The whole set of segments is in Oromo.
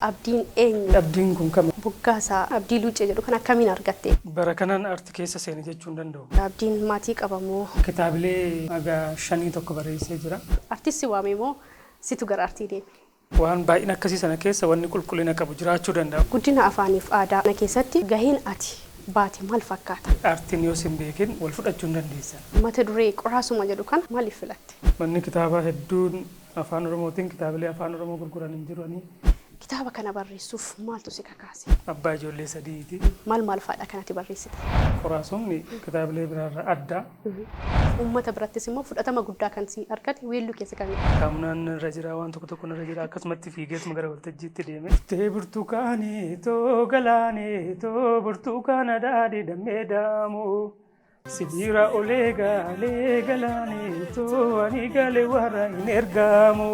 Abdiin eenyu? Abdiin kun kami? Moggaasaa Abdii Luuccee jedhu kan akkamiin argatte? Bara kanaan aartii keessa seene jechuu hin danda'u. Abdiin maatii qaba moo? Kitaabilee haga shanii tokko barreessee jira. Artisti waame moo situ gara artii deeme? Waan baay'ina akkasii sana keessa wanni qulqullina qabu jiraachuu danda'a. Guddina afaaniif aadaa keessatti gaheen ati baate maal fakkaata? Aartiin yoo sin beekin wal fudhachuu hin dandeessan. Mata duree qoraasuma jedhu kana maaliif filatte? Manni kitaabaa hedduun afaan Oromootiin kitaabilee afaan Oromoo gurguran hin jiranii. Kitaaba kana barreessuuf maaltu si kakaase? Abbaa ijoollee sadiiti. Maal maal fa'aadha kanatti barreessite? Qoraasumni kitaabilee biraarraa adda. Uummata birattis immoo fudhatama guddaa kan si argate weelluu keessa kamidha? Saamunaan irra jira, waan tokko tokko irra jira, akkasumatti fiigeetuma gara waltajjiitti deeme. Tee burtukaanii too galaanii too burtukaana daadhii dammee daamoo. Sibiira olee gaalee galaanii too ani galee warra hin ergaamu.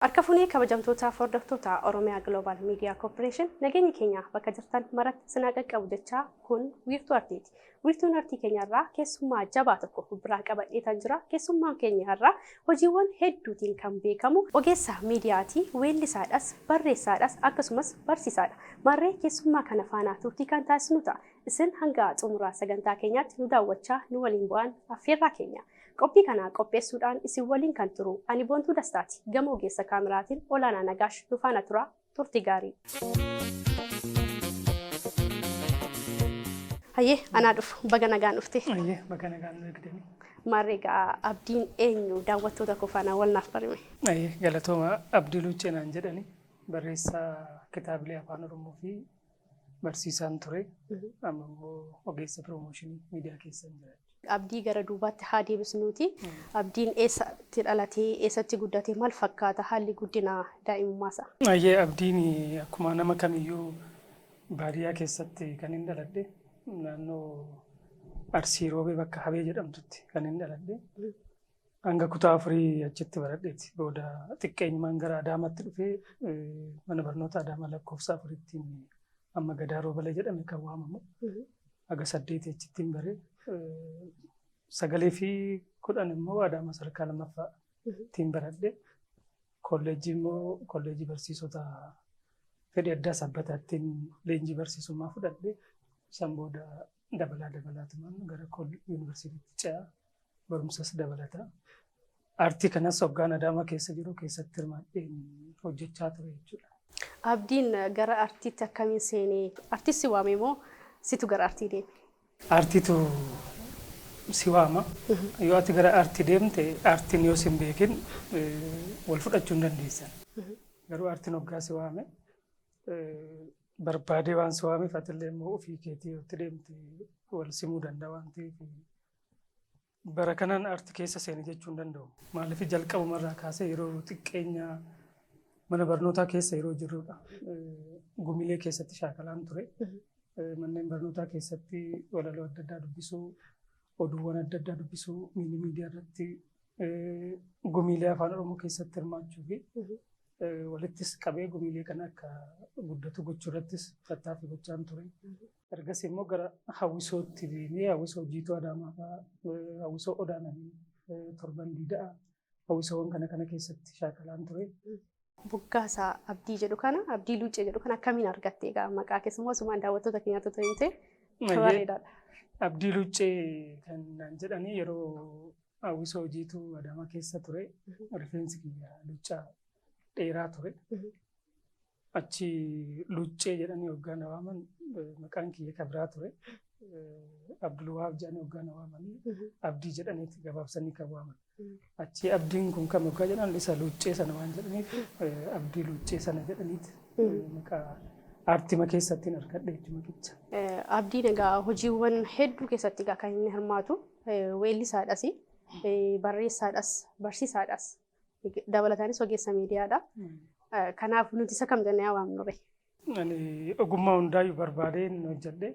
Harka fuunee kabajamtootaaf hordoftoota Oromiyaa Global Media Corporation, nageenyi keenya bakka jirtan maratti sinaa qaqqabu jechaa, kun Wiirtuu Artiiti. Wiirtuun artii keenyarraa keessummaa jabaa tokko biraa qabadheetan jira. Keessummaan keenya har'aa hojiiwwan hedduutiin kan beekamu ogeessa miidiyaati, weellisaadhas, barreessaadhas, akkasumas barsiisaadha. Maarree keessummaa kana faana turtii kan taasisnu ta'a. Isin hanga xumuraa sagantaa keenyaatti nu daawwachaa nu waliin bu'aan affeerraa keenya. Qophii kana qopheessuudhaan isin waliin kan turu ani Boontuu Dastaati. Gama ogeessa kaameraatiin Olaanaa Nagaash nu faana tura. Turtii gaarii. Hayyee, anaa dhufu, baga nagaan dhufte. Ayyee, baga nagaan nu eegdanii. Maarree egaa, Abdiin eenyu? Daawwattoota koo faana wal naaf barime. Ayyee, galatooma. Abdii Luuccee naan jedhani, barreessaa kitaabilee afaan Oromoo fi barsiisaan ture. Amma immoo ogeessa piroomooshinii miidiyaa keessa jira. Abdii gara duubaatti haa deebisnuuti. Abdiin eessatti dhalatee, eessatti guddate, maal fakkaata haalli guddina daa'imummaa isaa? Ayyee, Abdiin akkuma nama kamiyyuu baadiyyaa keessatti kan hin dhaladhe, naannoo Arsii Roobee bakka Habee jedhamtutti kan hin dhaladhe. Hanga kutaa afurii achitti baradheeti. Booda xiqqeenyumaan gara Adaamaatti dhufee mana barnoota Adaamaa lakkoofsa afurittiin, amma Gadaa Roobalee jedhame kan waamamu, haga saddeeti achittiin bare. Sagalee fi 10 immoo Adaamaa sadarkaa lammaffaa ittiin baradhe. Kolleejjii immoo kolleejjii barsiisota fedhii addaa Sabbataattiin leenjii barsiisummaa fudhadhe. San booda dabalaa dabalaatumaan gara yuunivarsiitiitti ce'aa barumsas dabalata. Aartii kanas hoggaan Adaamaa keessa jiru keessatti hirmaadheen hojjechaa ture jechuudha. Abdiin gara artiitti akkamiin seenee? Artisti waame moo situ gara artii deeme? Aartiitu si waama. Yoo ati gara aartii deemte, aartiin yoo sin beekin wal fudhachuu hin dandeessan. Garuu aartiin hoggaa si waame barbaadee waan si waameef, atillee immoo ofii keetii yoo itti deemte wal simuu danda'a waan ta'eef, bara kanaan aartii keessa seene jechuu hin danda'u. Maaliif, jalqabumarraa kaasee yeroo xiqqeenya mana barnootaa keessa yeroo jirrudha. Gumilee keessatti shaakalaan ture. Manneen barnootaa keessatti walaloo adda addaa dubbisuu, oduuwwan adda addaa dubbisuu, miini miidiyaa irratti gumiilee afaan Oromoo keessatti hirmaachuu fi walittis qabee gumiilee kana akka guddatu gochuu irrattis tattaaffii gochaan ture. Ergasii immoo gara hawwisootti deemee hawwisoo Jiituu Adaamaa fa'aa, hawwisoo Odaananii, Torban Diida'a, hawwisoowwan kana kana keessatti shaakalaan ture. Moggaasaa Abdii jedhu kana, Abdii Luuccee jedhu kana akkamiin argatte egaa? Maqaa keessumaa osumaan daawwattoota keenyaatti otoo hin ta'e bareedaadha. Abdii Luuccee kan naan jedhanii yeroo hawwisoo Jiituu Adaamaa keessa ture, rifeensi kiyya luccaa dheeraa ture. Achi Luuccee jedhanii hoggaa na waaman, maqaan kiyya kan biraa ture. Abdulwahaab jedhanii hoggaa na waamanii, Abdii jedhaniiti gabaabsanii kan waaman. Achi Abdiin kun kam hoggaa jedhan, isa Luuccee sana waan jedhaniif, Abdii Luuccee sana jedhaniiti maqaa aartima keessatti argadhe jechuudha maqicha. Abdiin egaa hojiiwwan hedduu keessatti egaa kan inni hirmaatu weellisaadhas, barreessaadhas, barsiisaadhas, dabalataanis ogeessa miidiyaadha. Kanaaf nuti isa kam jennee waamnu ree? Ani ogummaa hundaayyuu barbaadeen hojjedhe.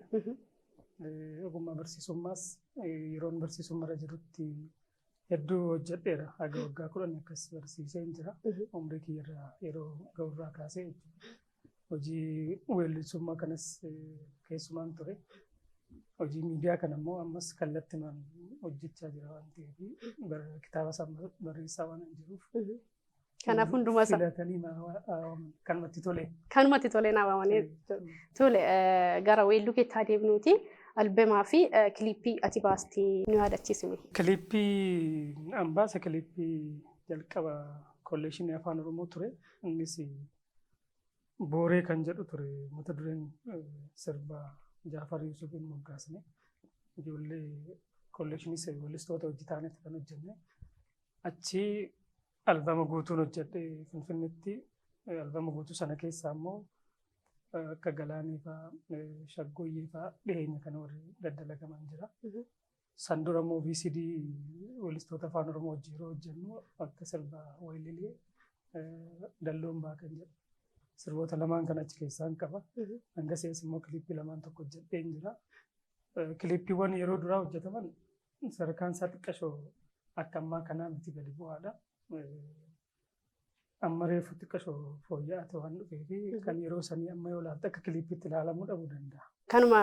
Ogummaa barsiisummaas yeroon barsiisummaarra jirutti hedduu hojjedheera. Haga waggaa 10 akkas barsiiseen jira. Umrii kiyyarraa yeroo ga'urraa kaasee jechuudha. Hojii weellisummaa kanas keessumaan ture. Hojii miidiyaa kana immoo ammas kallattimaan hojjechaa jira waan ta'eef, kitaaba isaa barreessaa waan jiruuf. Kanaaf hundumaa isaa. Filatanii kanumatti tole. Kanumatti tole naa waamanii. Tole, gara weelluu keettaa deemnuuti. Albemaa fi kiliippii ati baastee nu yaadachiisime. Kiliippii an baase kiliippii jalqaba kolleeshinii Afaan Oromoo ture. Innis Booree kan jedhu ture, mata dureen sirba Jaafar Yuusufiin moggaasne. Ijoollee kolleeshinii weellistoota hojii ta'anitti kan hojjenne. Achi albama guutuun hojjedhe Finfinneetti. Albama guutuu sana keessaa immoo akka Galaanee fa'aa, Shaggooyyee fa'aa dhiyeenya kana warri daddalagaman jira. San dura immoo VCD weellistoota Afaan Oromoo hojii yeroo hojjennu akka sirba Weellilee, Dalloon Baa kan jedhu sirboota lamaan kan achi keessaan qaba. Hanga sees immoo kiliippii lamaan tokko hojjedheen jira. Kiliippiiwwan yeroo duraa hojjetaman sadarkaan isaa xiqqashoo akka ammaa kanaa miti, gadi bu'aadha. Amma reefu xiqqashoo fooyya'aa ta'e waan dhufee fi kan yeroo sanii amma yoo ilaalte akka kiliippiitti ilaalamuu dhabuu danda'a. Kanuma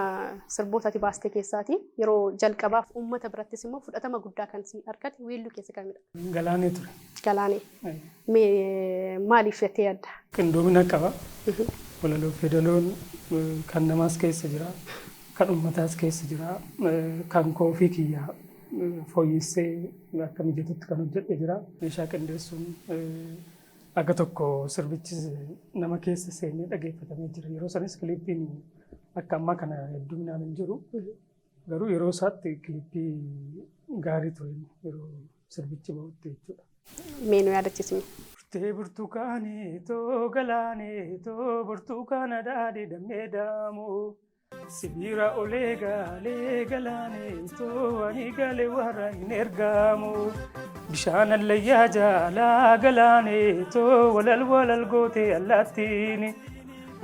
sirboota ati baaste keessaati yeroo jalqabaaf uummata birattis immoo fudhatama guddaa kan si argate weelluu keessa kamidha? Galaanee ture. Galaanee. Mee maaliif jettee yaadda? Qindoomina qaba. Walaloo fi yeedaloon kan namaas keessa jira. Kan uummataas keessa jira. Kan koofii kiyyaa fooyyessee akka mijatutti kan hojjedhe jira. Meeshaa qindeessuun aga tokko sirbichi nama keessa seenee dhageeffatamee jira. Yeroo sanis kiliippiin akka ammaa kana hedduminaan hin jiru. Garuu yeroo isaatti kiliippii gaarii ture yeroo sirbichi bahutti jechuudha. Mee nu yaadachiisime. Burtee burtukaanii too galaanii too burtukaana daadhii dammee daamoo. Sibiira olee gaalee galaanii too ani galee warra hin ergamu. Bishaan allayyaa jaalaa galaanii too walal walal gootee allaattiin.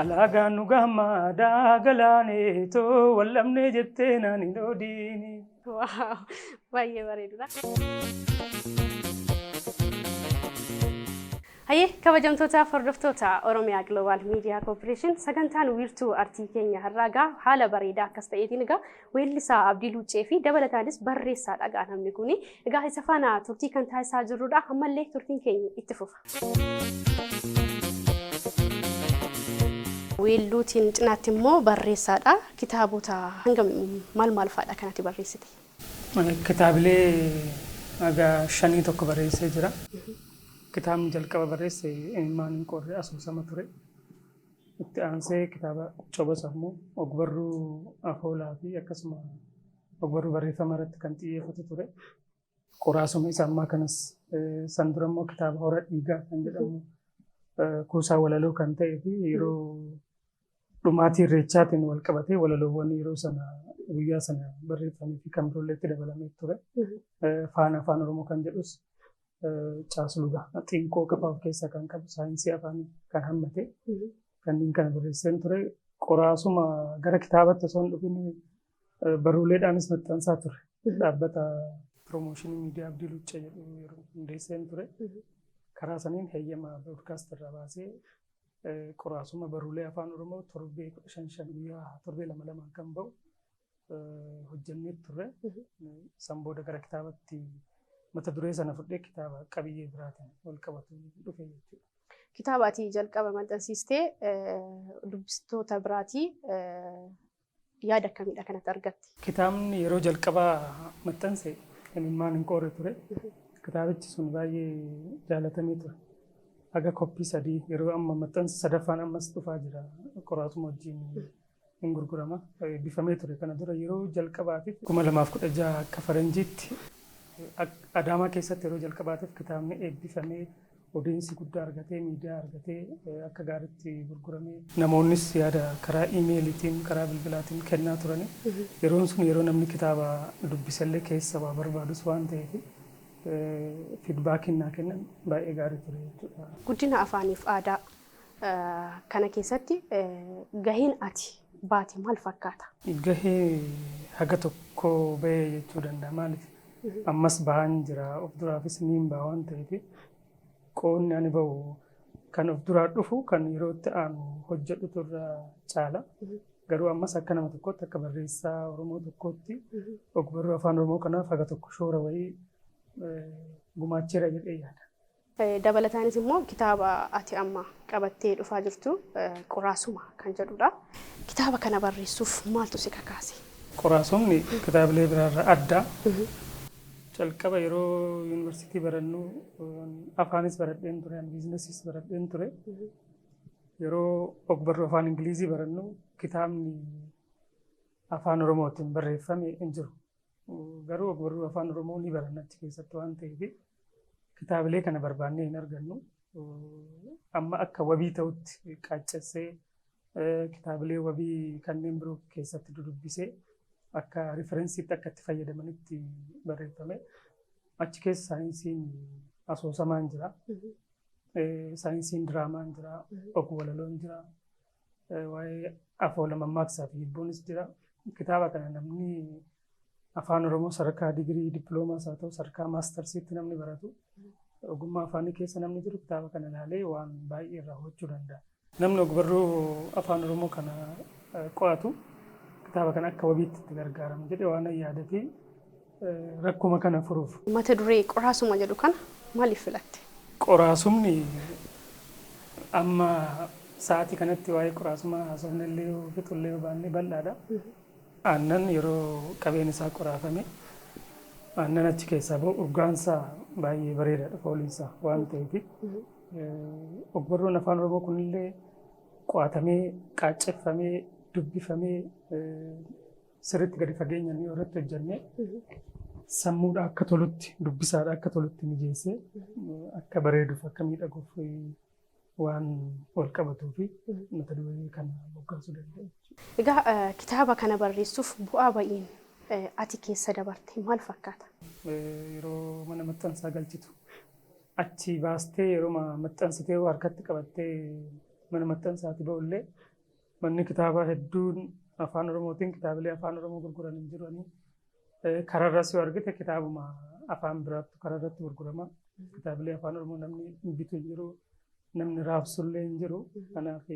Alaagaan nu gammaadaa galaanii too wallamnee jettee naan hin oodiini. Wow, baay'ee bareedudha. Hayyee, kabajamtoota hordoftoota Oromiyaa Global Media Corporation, sagantaan wiirtuu artii keenya har'aa egaa haala bareedaa akkas ta'eetiin egaa weellisaa Abdii Luuccee fi dabalataanis barreessaadha egaa namni kuni. Egaa isa faana turtii kan taasisaa jirrudha. Ammallee turtiin keenya itti fufa. Weelluutiin cinaatti immoo barreessaadha. Kitaabota hanga maal maal fa'aadha kanatti barreessite? Kitaabilee haga shanii tokko barreessee jira. Kitaabni jalqaba barreesse Imimmaan hin Qorre asoosama ture. Itti aansee kitaaba Coba Sammuu ogbarruu afoolaa fi akkasuma ogbarruu barreeffama irratti kan xiyyeeffatu ture. Qoraasuma isa ammaa kanas, san dura immoo kitaaba Hora Dhiigaa kan jedhamu kuusaa walaloo kan ta'ee fi yeroo dhumaatii irreechaatiin wal qabatee walaloowwan yeroo sana guyyaa sana barreeffamee fi kan biroollee itti dabalamee ture. Faana Afaan Oromoo kan jedhus caasluga xiinqoo qofa of keessaa kan qabu, saayinsii afaanii kan hammate kanneen kana barreesseen ture. Qoraasuma gara kitaabatti osoo hin dhufin barruuleedhaanis maxxansaa ture. Dhaabbata piroomooshinii miidiyaa Abdii Luccee jedhu yeroo hundeesseen ture. Karaa saniin heeyyama broadcast irraa baasee qoraasuma barruulee Afaan Oromoo torbee 15 5 guyyaa torbee lama lamaan kan ba'u hojjennee turre. San booda gara kitaabatti mata duree sana fudhee kitaaba qabiyyee biraatiin wal qabatu dhufe jechuudha. Kitaaba ati jalqaba maxxansiistee dubbistoota biraatii yaada akkamiidha kanatti argatte? Kitaabni yeroo jalqabaa maxxanse Imimmaan hin Qoorre ture. Kitaabichi sun baay'ee jaalatamee ture. Haga koppii sadii yeroo amma maxxansa sadaffaan ammas dhufaa jira. Qoraasuma wajjin hin gurgurama. Eebbifamee ture. Kana dura yeroo jalqabaatiif 2016 akka faranjiitti Adaamaa keessatti yeroo jalqabaatiif kitaabni eebbifamee, odiinsii guddaa argatee, miidiyaa argatee, akka gaariitti gurguramee, namoonnis yaada karaa iimeeliitiin, karaa bilbilaatiin kennaa turani. Yeroon sun yeroo namni kitaaba dubbisellee keessa waa barbaadus waan ta'eef feedbackiin naa kennan baay'ee gaarii ture jechuudha. Guddina afaaniif aadaa kana keessatti gaheen ati baate maal fakkaata? Gahee haga tokko bahee jechuu danda'a. Maaliif, ammas bahaan jira, of duraafis niin baha waan ta'eef, qoonni ani bahu kan of duraa dhufu kan yeroo itti aanu hojjedhutu irra caala. Garuu ammas akka nama tokkootti, akka barreessaa Oromoo tokkootti, ogbarruu afaan Oromoo kanaaf haga tokko shoora wayii gumaacheera jedhee yaada. Dabalataanis immoo kitaaba ati amma qabattee dhufaa jirtu Qoraasuma kan jedhudha. Kitaaba kana barreessuuf maaltu si kakaase? Qoraasumni kitaabilee biraarraa adda. Calqaba yeroo yuunivarsiitii barannu afaanis baradheen ture, biizinasiis baradheen ture. Yeroo ogbarruu afaan Ingilizii barannu kitaabni afaan Oromootiin barreeffame hin jiru. Garuu ogbarruu afaan Oromoo ni baranna achi keessatti waan ta'eef, kitaabilee kana barbaannee hin argannu. Amma akka wabii ta'utti qaaccessee, kitaabilee wabii kanneen biroo keessatti dudubbisee, akka referenceitti akka itti fayyadamanitti barreeffame. Achi keessa saayinsiin asoosamaan jira. Saayinsiin diraamaan jira. Og-walaloon jira. Waa'ee afoola, mammaaksaa fi hibboonis jira. Kitaaba kana namni afaan Oromoo sadarkaa digirii, dippiloomaas haa ta'u, sadarkaa maastarsiitti namni baratu, ogummaa afaanii keessa namni jiru kitaaba kana ilaalee waan baay'ee irraa hubachuu danda'a. Namni ogbarruu afaan Oromoo kana qo'atu kitaaba kana akka wabiitti itti gargaarama jedhee waan yaadee fi rakkuma kana furuuf. Mata duree Qoraasuma jedhu kana maaliif filatte? Qoraasumni amma sa'aatii kanatti waa'ee qoraasumaa haasofne illee yoo fixullee yoo baanne bal'aadha. Aannan yeroo qabeen isaa qoraafame, aannan achi keessaa bahu urgaansaa baay'ee bareedaadha, fooliinsaa waan ta'eef. Ogbarruun afaan Oromoo kunillee qo'atamee, qaacceffamee, dubbifamee, sirriitti gadi fageenyaan yoo irratti hojjenne, sammuudha akka tolutti, dubbisaadha akka tolutti mijeessee, akka bareeduuf, akka miidhaguuf waan wal qabatuu fi mata duree kana moggaasuu danda'e. Egaa kitaaba kana barreessuuf bu'aa ba'iin ati keessa dabarte maal fakkaata? Yeroo mana maxxansaa galchitu, achi baastee, yeroo maxxansitee harkatti qabattee mana maxxansaati ba'ullee, manni kitaabaa hedduun afaan Oromootiin kitaabilee afaan Oromoo gurguran hin jiranii. Kararras yoo argite kitaabuma afaan biraattu kararratti gurgurama. Kitaabilee afaan Oromoo namni bitu hin jiru, namni raabsullee hin jiru. Kanaaf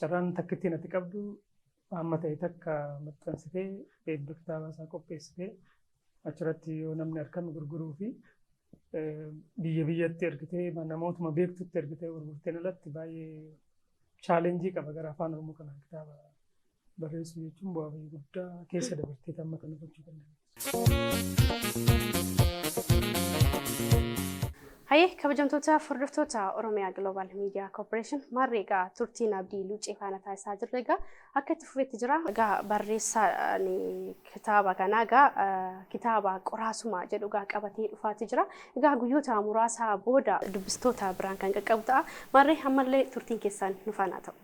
carraan takkittiin ati qabdu hamma ta'e takka maxxansitee, eebba kitaaba isaa qopheessitee, achirratti yoo namni argame gurguruu fi biyya biyyatti ergitee, namootuma beektutti ergitee gurgurteen alatti baay'ee challenge qaba. Gara afaan Oromoo kanaan kitaaba barreessuu jechuun bu'aa bahii guddaa keessa dabartee amma kana gochuu dandeessu. Hayyee, kabajamtoota hordoftoota Oromiyaa Global Media Corporation, maarree egaa turtiin Abdii Luucee faana taasisaa jirra egaa akka itti fufetti jira. Egaa barreessaan kitaaba kanaa egaa kitaaba Qoraasuma jedhu egaa qabatee dhufaati jira. Egaa guyyoota muraasa booda dubbistoota biraan kan qaqqabu ta'a. Maarree ammallee turtiin keessan nu faana ta'u.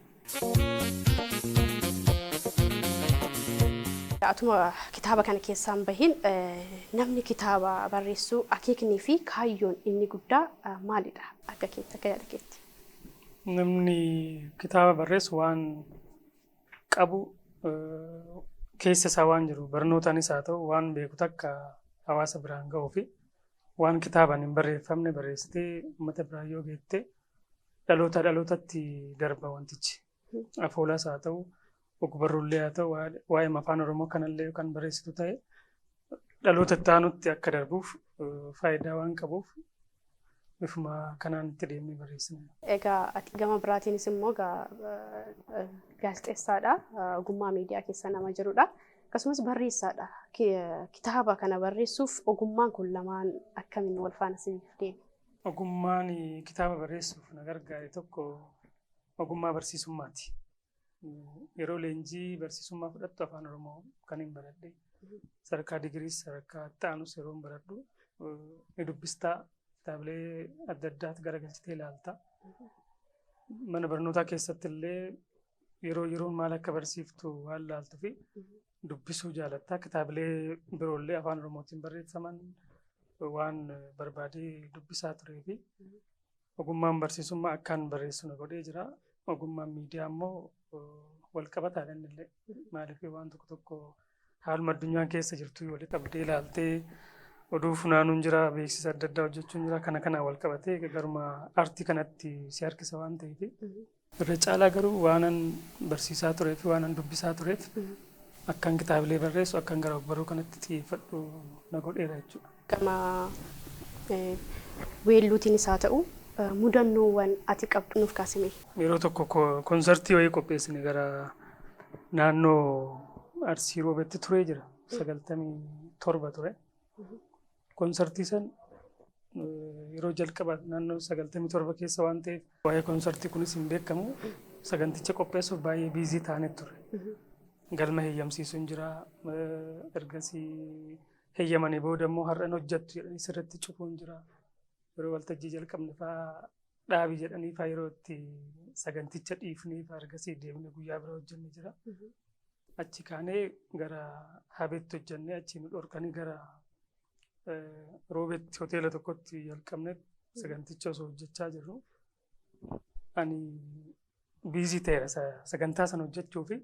Atuma kitaaba kana keessaan bahin, namni kitaaba barreessuu akeeknii fi kaayyoon inni guddaa maalidha akka keetti, akka yaada keetti? Namni kitaaba barreessu waan qabu, keessa isaa waan jiru, barnootaanis haa ta'u, waan beeku takka hawaasa biraan ga'uu fi waan kitaabaan hin barreeffamne barreessitee uummata biraan yoo geette, dhaloota dhalootatti darba wantichi. Afoolas haa ta'u, ogbarruullee haa ta'u, waa'ee afaan Oromoo kanallee kan barreessitu ta'e, dhaloota itti aanutti akka darbuuf faayidaa waan qabuuf bifuma kanaan itti deemnee barreessina. Egaa ati gama biraatiinis immoo gaazexeessaadha. Ogummaa miidiyaa keessa nama jirudha. Akkasumas barreessaadha. Kitaaba kana barreessuuf ogummaan kun lamaan akkamiin wal faana siif deeme? Ogummaan kitaaba barreessuuf na gargaare tokko ogummaa barsiisummaati. Yeroo leenjii barsiisummaa fudhattu afaan Oromoo kan hin baradhe. Sadarkaa digiriis sadarkaa itti aanus yeroo baradhu ni dubbistaa, kitaabilee adda addaatti garagalchitee ilaalta. Mana barnootaa keessatti illee yeroo yeroon maal akka barsiiftu waan ilaaltuu fi dubbisuu jaalatta. Kitaabilee biroollee afaan Oromootiin barreeffaman waan barbaadee dubbisaa turee fi ogummaan barsiisummaa akkaan barreessu na godhee jira. Ogummaan miidiyaa immoo wal qabataadha innillee. Maaliif, waan tokko tokko haaluma addunyaan keessa jirtu walitti qabdee ilaaltee oduu funaanuun jira, beeksisa adda addaa hojjechuun jira. Kana kanaan wal qabatee garuma aartii kanatti si harkisa waan ta'eef Irra caalaa garuu waanan barsiisaa turee fi waanan dubbisaa tureef akkan kitaabilee barreessu, akkan gara ogbarruu kanatti xiyyeeffadhu na godheera jechuudha. Gama weelluutiinis haa ta'u, mudannoowwan ati qabdu nuuf kaasime. Yeroo tokko konsartii wayii qopheessine gara naannoo Arsii Roobetti turee jira. 97 ture. Konsartii san yeroo jalqaba naannoo 97 keessa waan ta'eef, waa'ee konsartii kunis hin beekamu, saganticha qopheessuuf baay'ee busy taanee ture. Galma heeyyamsiisuun jira. Ergasii heeyyamanii booda immoo har'an hojjettu jedhanii sirriitti cufuun jira. Yeroo waltajjii jalqabne fa'aa dhaabii jedhanii fa'aa, yeroo itti saganticha dhiifnee fa'aa, ergasii deemnee guyyaa bira hojjenne jira. Achi kaanee gara Habeetti hojjennee, achi nu dhorkanii gara Roobetti hoteela tokkotti jalqabne. Saganticha osoo hojjechaa jirru ani busy ta'eera, sagantaa sana hojjechuu fi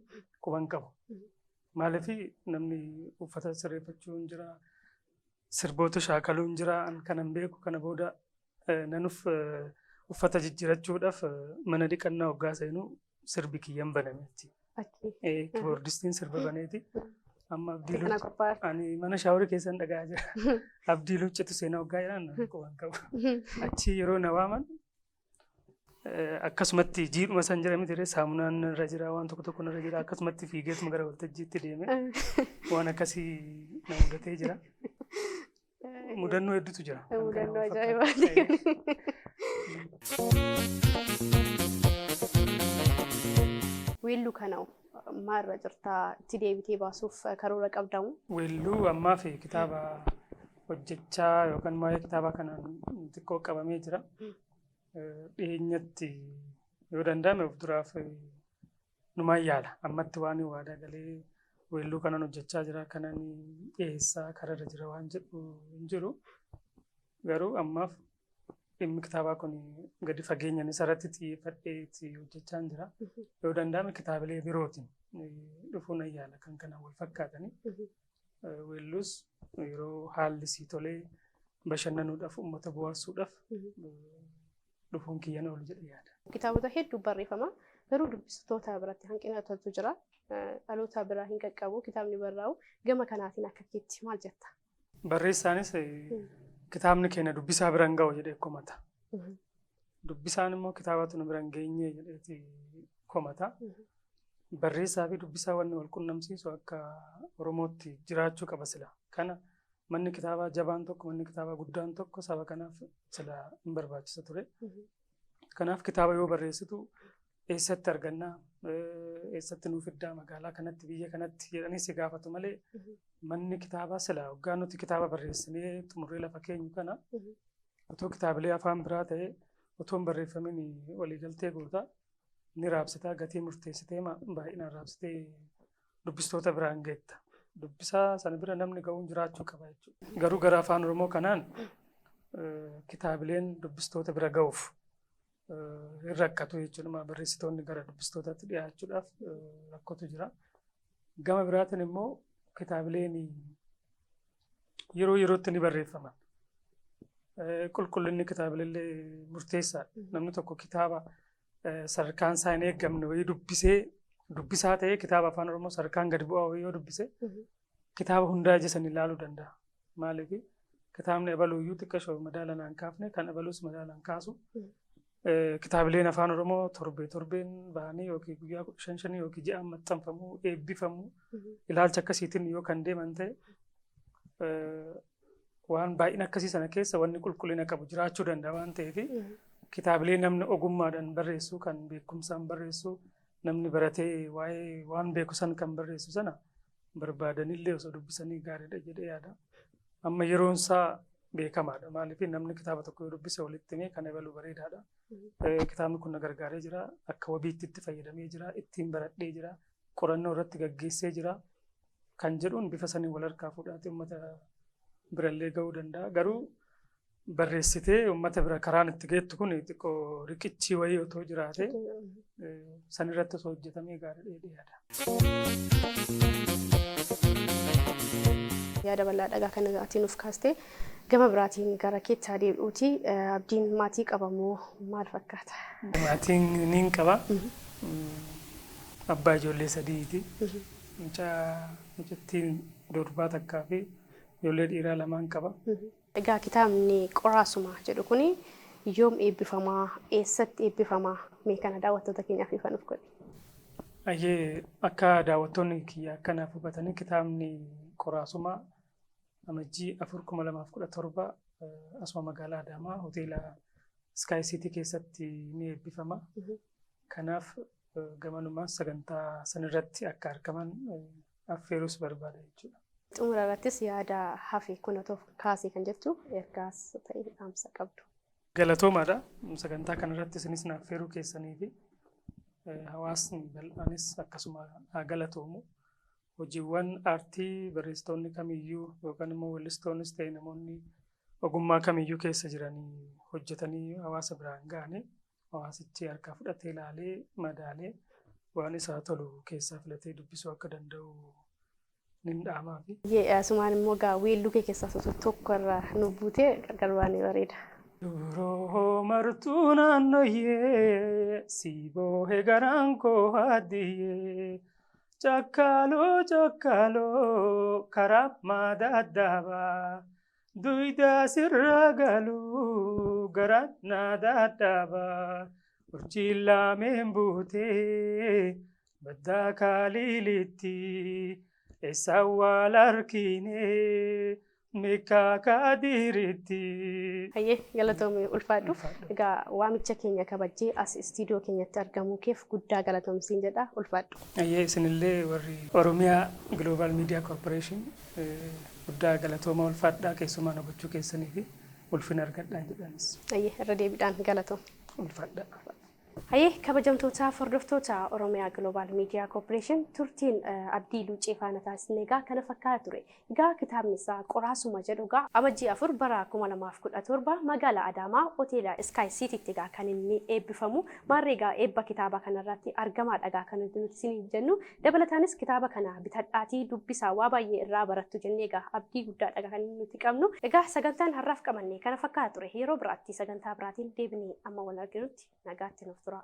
quban qabu. Maaliif, namni uffata sirreeffachuun jira, sirboota shaakaluun jira, an kanan beeku kana booda nanuf uffata jijjiirachuudhaaf mana dhiqannaa hoggaa seenuu sirbi kiyyan baname achi. Kiboordistiin sirba baneeti. Amma Abdii Kana Lucci qophaa'e. ani mana shower keessan dhaga'aa jira. Abdii Luccitu seenaa hoggaa jedhan quban qabu. Achi yeroo na waaman akkasumatti jiidhuma san jira miti, saamunaan irra jira, waan tokko tokko irra jira, akkasumatti fiigeetuma gara waltajjiitti deeme, waan akkasii na mudatee jira. Mudannoo hedduutu jira. Kan kana Mudannoo wal ajaa'ibaati. fakkaatu. Weelluu kana maalirra jirtaa? Itti deebitee baasuuf karoora qabdamu? Weelluu ammaa fi kitaaba hojjechaa yookaan waa'ee kitaabaa kanaan xiqqoo qabamee jira. Dhiyeenyatti yoo danda'ame of duraaf numaan yaala. Ammatti waan waadaa galee weelluu kanan hojjechaa jira, kanan dhiyeessaa kararra jira waan jedhu hin jiru. Garuu ammaaf dhimmi kitaabaa kun gadi fageenyaan isarratti xiyyeeffadhee itti hojjechaa jira. Yoo danda'ame kitaabilee birootiin dhufuu nan yaala kan kanaan wal fakkaatanii. Weelluus yeroo haalli sii tolee bashannanuudhaaf, uummata bohaarsuudhaaf dhufuun kiyyan oolu jedhee yaada. Kitaabota hedduu barreeffama. Garuu dubbistoota biratti hanqinatu jira. Dhaloota biraa hin qaqqabu kitaabni barraa'u. Gama kanaatiin akka keetti maal jetta? Barreessaanis kitaabni keenya dubbisaa bira hin ga'u jedhee komata. Dubbisaan immoo kitaabatu nu bira hin geenye jedheeti komata. Barreessaa fi dubbisaa wanni wal qunnamsiisu akka Oromootti jiraachuu qaba sila. Kana manni kitaabaa jabaan tokko, manni kitaabaa guddaan tokko saba kanaaf sila hin barbaachisa ture. Kanaaf kitaaba yoo barreessitu eessatti argannaa, eessatti nuuf fiddaa, magaalaa kanatti, biyya kanatti jedhanii si gaafatu malee, manni kitaabaa sila hoggaa nuti kitaaba barreessinee xumurree lafa keenyu kana otoo kitaabilee afaan biraa ta'ee otoo hin barreeffamin waliigaltee goota, ni raabsitaa, gatii murteessitee baay'inaan raabsitee dubbistoota biraan geetta. Dubbisaa sana bira namni ga'uun jiraachuu qaba jechuudha. Garuu gara afaan Oromoo kanaan kitaabileen dubbistoota bira ga'uuf hin rakkatu jechuudha. Barreessitoonni gara dubbistootaatti dhiyaachuudhaaf rakkootu jira. Gama biraatiin immoo kitaabileen yeroo yerootti ni barreeffaman. Qulqullinni kitaabilee murteessaadha. Namni tokko kitaaba sadarkaan isaa hin eeggamne wayii dubbisee, dubbisaa ta'ee, kitaaba afaan Oromoo sadarkaan gadi bu'aa wayii yoo dubbise, kitaaba hundaa ija sanii ilaaluu danda'a. Maaliif, kitaabni abaluuyyuu xiqqashoo madaala naan kaafne, kan abaluus madaalaan kaasu. Kitaabileen afaan Oromoo torbee torbeen bahanii yookiin guyyaa 15 shanii yookiin ji'aan maxxanfamuu, eebbifamuu, ilaalcha akkasiitiin yoo kan deeman ta'e, waan baay'ina akkasii sana keessa wanni qulqullina qabu jiraachuu danda'a waan ta'eef, kitaabilee namni ogummaadhaan barreessu, kan beekumsaan barreessu, namni baratee waa'ee waan beeku san kan barreessu sana barbaadanillee osoo dubbisanii gaariidha jedhee yaada. Amma yeroon isaa beekamaadha. Maaliif, namni kitaaba tokko yoo dubbise walitti himee kan ebalu bareedaadha. Kitaabni kun na gargaaree jira. Akka wabiitti itti fayyadamee jira. Ittiin baradhee jira. Qorannoo irratti gaggeessee jira. Kan jedhuun bifa saniin wal harkaa fuudhaatee uummata birallee ga'uu danda'a. Garuu barreessitee uummata bira karaan itti geettu kun xiqqoo riqichi wayii otoo jiraate, sanirratti osoo hojjetamee gaarii jedhee yaada. Yaada bal'aa dhagaa kana ati nuuf kaastee, Gama biraatiin gara keetti haa deebi'uuti. Abdiin maatii qaba moo maal fakkaata? Maatiin niin qaba. Abbaa ijoollee sadiiti. Mucaa mucattiin durbaa takkaa fi ijoollee dhiiraa lamaan qaba. Egaa kitaabni Qoraasuma jedhu kuni yoom eebbifamaa? Eessatti eebbifamaa? Mee kana daawwattoota keenyaaf ifa nuuf godhi. Ayyee, akka daawwattoonni kiyya akkanaaf hubatanii kitaabni Qoraasuma Amajjii 4, 2017 asuma magaalaa Adaamaa hoteela Sky City keessatti ni eebbifama. Kanaaf gamanumaan sagantaa sanirratti akka argaman affeeruus barbaada jechuudha. Xumura irrattis yaada hafe kun otoo kaasee kan jettu ergaas ta'e dhaamsa qabdu. Galatoomaadha. Sagantaa kanarratti isinis na affeeruu keessanii fi hawaasni bal'aanis akkasuma haa galatoomu. Hojiiwwan aartii barreessitoonni kamiyyuu yookaan immoo weellistoonnis ta'e namoonni ogummaa kamiyyuu keessa jiranii hojjetanii hawaasa biraan ga'anii hawaasichi harkaa fudhatee ilaalee madaalee waan isaa tolu keessaa filatee dubbisuu akka danda'u nin dhaamaafi. Asumaan immoo egaa weelluu kee keessaa osoo tokko irraa nu buutee gargar baanee bareeda. Duroo martuu naannoyyee si boohe garaan koo haaddiyyee cakkaaloo cakkaaloo karaa maadaddaabaa duyda sirra galuu garaan na dadhabaa urjiin lameen buutee baddaa kaaliilitti eessa wal arkinee meeqa kaadiritti. Hayyee, galatoomii, ulfaadhu. Egaa waamicha keenya kabajjee as istiidiyoo keenyatti argamuu keef guddaa galatoomsiin jedha, ulfaadhu. Hayyee, isinillee warri Oromiyaa Global Media Corporation guddaa galatooma, ulfaadhaa, keessumaa na gochuu keessanii fi ulfina argadhaan jedhanis. Hayyee, irra deebiidhaan galatoom. Ulfaadhaa. Hayyee, kabajamtoota hordoftoota Oromiyaa Global Media Corporation, turtiin Abdii Luucee faana taasisne egaa kana fakkaata ture. Egaa kitaabni isaa Qoraasuma jedhu egaa Amajjii 4 bara 2017 magaalaa Adaamaa hoteela Sky Citytti egaa kan inni eebbifamu. Maarree egaa eebba kitaaba kanarratti argamaadha egaa kan nuti isiniif jennu. Dabalataanis kitaaba kana bitadhaatii dubbisaa, waa baay'ee irraa barattu jennee egaa abdii guddaadha kan nuti qabnu. Egaa sagantaan har'aaf qabanne kana fakkaata ture. Yeroo biraatti sagantaa biraatiin deebinee amma wal arginutti nagaatti nuuf tura.